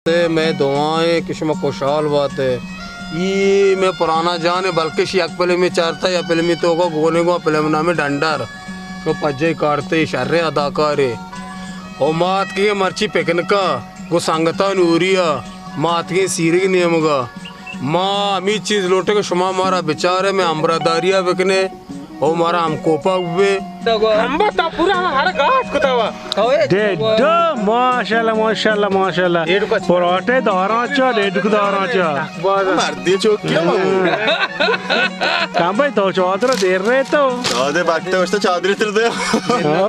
اے مئے دعا ایں کہ شما خوشحال بات ئے۔ ای مئے پرانا جان ایں، بلکش یک فلمے چارتا، یا فلمی توکا گونے گو، فلم نام ایں ڈنڈر۔ شما پجے کارتے، شریں اداکارے۔ او ما اتکگیں مرچی پکنکا، گو سنگتانی ہوریا، ما اتکگیں سیرگ نیمگا۔ ما ہمے چیز لوٹیں کہ شما مارا بچارے، مئے ہمراہداریا بکنے۔ او مارا ہم کوپگ بہ بے۔ ہمبا تا پورا ہر گاس کتا وا۔ ڈیڈو، ماشاءاللہ، ماشاءاللہ، ماشاءاللہ۔ ایڈو کا پراٹے داراں چا، ڈیڈو کو داراں چا۔ مردی چوکی ہم۔ کم بھائی تو چادر دیر رہے تو۔ چادر بکتے وشتا چادری تر دے۔ ہاں۔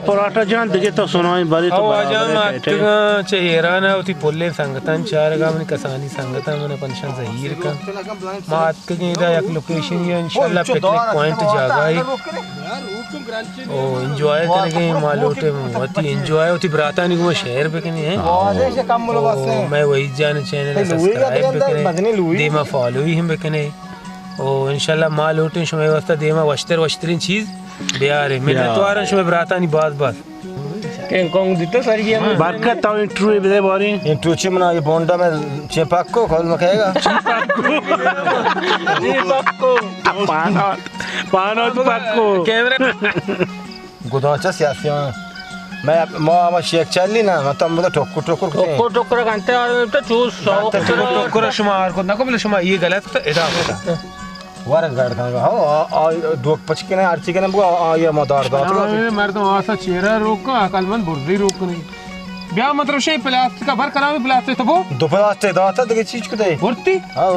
پراٹا جان، دگہ تو سنائیں بارے تو او برابر آجان ہے، ٹھیک ہے۔ آتکگاں چہ ایران ءَ وتی پلیں سنگتاں چارگا، منی کسانی سنگتاں من پنشان زہیر کن۔ ما آتکگیں ادا یک لوکیشن یا انشاءاللہ پکنک پوائنٹ جاگہ ہے۔ او انجوائے کنگے، ما لوٹیں وتی انجوائے وتی براتانی گوما شیئر بکنیں، ہیں؟ او مئے وحید جان چینل سبسکرائب بکنیں، دیما فالو ہی ہم بکنیں۔ او انشاءاللہ ما لوٹیں شمئے واسطہ دیما وشتر وشترین چیز بیاریں۔ منتوارن شمئے براتانی باز باز۔ کنگ کانگ دیتا سر گیا۔ برکت تو انٹرویو بدے باری۔ انٹرویو چی منا یہ بونڈا میں چی پکو کال مکھے گا۔ چی پکو۔ پانا، پانا تو پکو۔ کیمرہ۔ گدانچہ سیاسیاں۔ میں ما ہما شیخ چلی نا، ما تم بدا ٹکر ٹکر کتے۔ ٹکر ٹکر گھنٹے آ تو چوس سو۔ ٹکر ٹکر شما آر کو نہ کو بلے شما یہ غلط تو ادا ہوتا۔ ورگ گڑ کنگا، ہو، آ، آ، دوک پچ کنے، ہرچی کنے بگو، آ، آ، یہ ما دار دات۔ ہاں، مردم آسا چیرا روک کن، عقل مند برزی روک کنی۔ بیا مطلب شے پلاسٹک بر کرامی پلاسٹک تو بو۔ دو پلاسٹک داتا دگہ چیز کتے۔ برتی؟ ہاں۔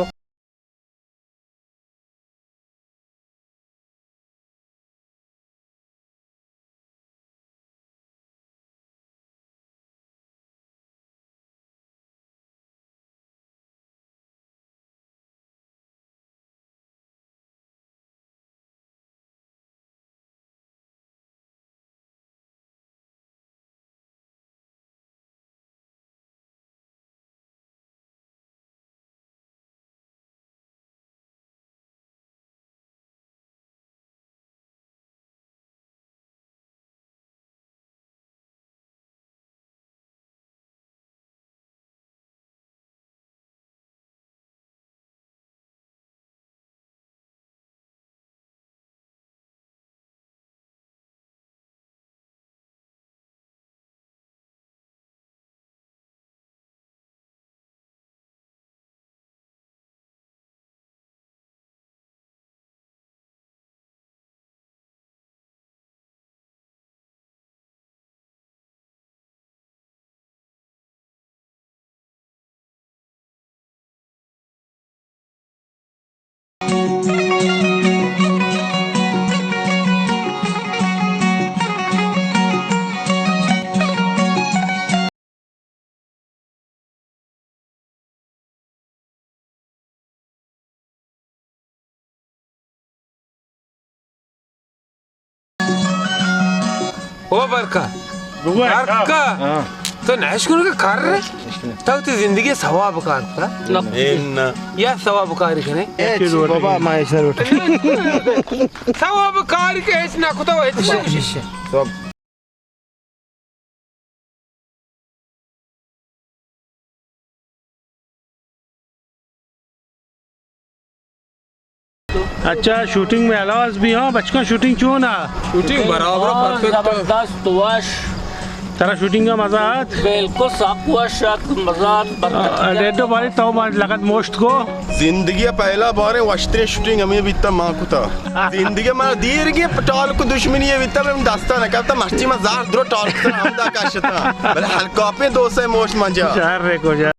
او برکا۔ بگو۔ برکا۔ ہاں۔ تو نہ اشکنگ کہ کر رہے؟ تو تی زندگی ثواب کار کتا؟ نہ۔ اے نہ۔ یا ثواب کاری کنے؟ اے چی بابا، ما ایسا روٹ۔ ثواب کاری کہ ہیچ نہ کتا، ہیچ نہ کتا۔ اچھا، شوٹنگ میں ہلاس بھی ہاں، بچکاں شوٹنگ چون آ؟ شوٹنگ برابر، پرفیکٹ۔ زبردست، وش۔ ترا شوٹنگ کا مزہ آت؟ بالکل، سک وش آت، مزہ آت، برکت۔ آ، ڈیڈو باری تو ما لگت موشت کو۔ زندگی ء پہلا باریں وشتریں شوٹنگ ہمے بیتا ما کتا۔ زندگی ء منا دیرگیں ٹالک و دشمنی ء بیتا، بلے من دستا نہ کپتا، مرچی من زہر درو ٹالک سرا ہمدا کشتا۔ بلے ہلکاپیں دوست ء موش من جا۔ شہر رے کو جا۔